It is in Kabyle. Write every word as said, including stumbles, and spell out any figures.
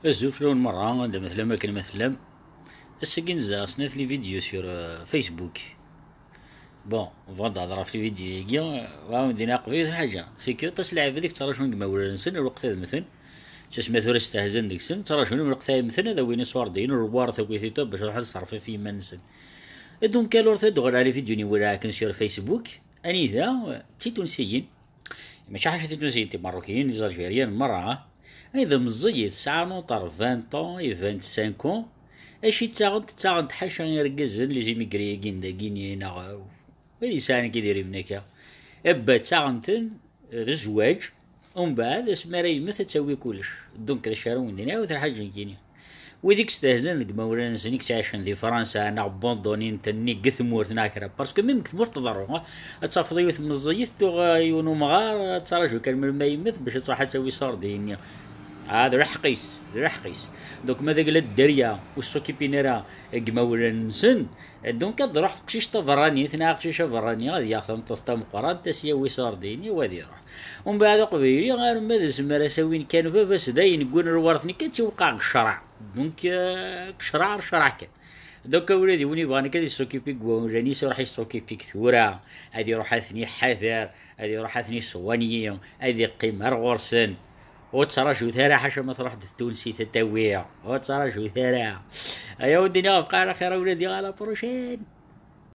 Azul fell-awen merra, anda ma tellam, akken ma tellam. Ass-agi nezdeɣ snat les vidéos sur, euh, Facebook. Bon, bɣiɣ ad d-hedreɣ ɣef les vidéos-agi, euh, ɣa wen-d-ini aqbel lḥaǧa, c'est que aṭas n lɛibad i yettraǧun deg imawlan-nsen lweqt ad mmten. Ttasma tura stehzan deg-sen, ttraǧun lweqt ad mmten ad awin iṣurdiyen, ur wwiɣ ara takuyt i ṭṭbib bac ad ruḥen ad ṣerfen ɣef yiman-nsen. Et donc, alors, ad d-uɣaleɣ ɣer les vidéos-nni walaɣ akken sur Facebook, anida, euh, d titunsiyin, mačči ḥaca titunsiyin, timeṛṛukiyin, les Algériens merra, anida meẓẓiyit, sɛan entre vingt ans et vingt-cinq ans, acu ttaɣent, ttaɣent ḥaca irgazen, les immigrés-agi n dagini, neɣ, euh, wid yesɛan akka idrimen akka. Ebba ttaɣen-ten, euh, d zzwaǧ, umbeɛd asmi ara yemmet ad tawi kullec. Donc d acu ara wen-d-iniɣ, ur terḥaǧ nekkini. Wid i yestehzan deg imawlan-nsen i yettɛicen di Fransa, neɣ abandonnin-ten nnig tmurt neɣ kra. Parce que même deg tmurt tḍerru, ad tafeḍ yiwet meẓẓiyet tuɣ, euh, yiwen umɣar, ad ttraǧu kan melmi ara yemmet bac ad truḥ ad tawi iṣurdiyen-nni. Ah, d lḥeqq-is, d lḥeqq-is. Donc ma d agla dderya ur s-occupin ara deg imawlan-nsen, donc ad d-truḥ teqcict taberranit neɣ aqcic aberrani ad yaɣ tameṭṭut tameqqrant, ad s-yawi iṣurdiyen-nni, u ad iruḥ. Umbeɛd aqbayli arma d asmi ara s-awin kan baba-s dayen wwin lweṛt-nni kan, ad tt-iwqeɛ deg ccreɛ. Donc, euh, deg ccreɛ, ccreɛ kan. Donc a wladi, win yebɣan akka ad yessokipi deg wawlan-is, iruḥ yessokipi deg tura, ad iruḥ ad ten-iḥader, ad iruḥ ad ten-iṣwanyi, ad iqqim ar ɣur-sen. Ur ttraǧut ara ḥaca ma truḥ-d ttunsit ad tawi. Ur ttraǧut ara. Aya ur d-iniɣ, bqa ɛla xir a wladi, à la prochaine.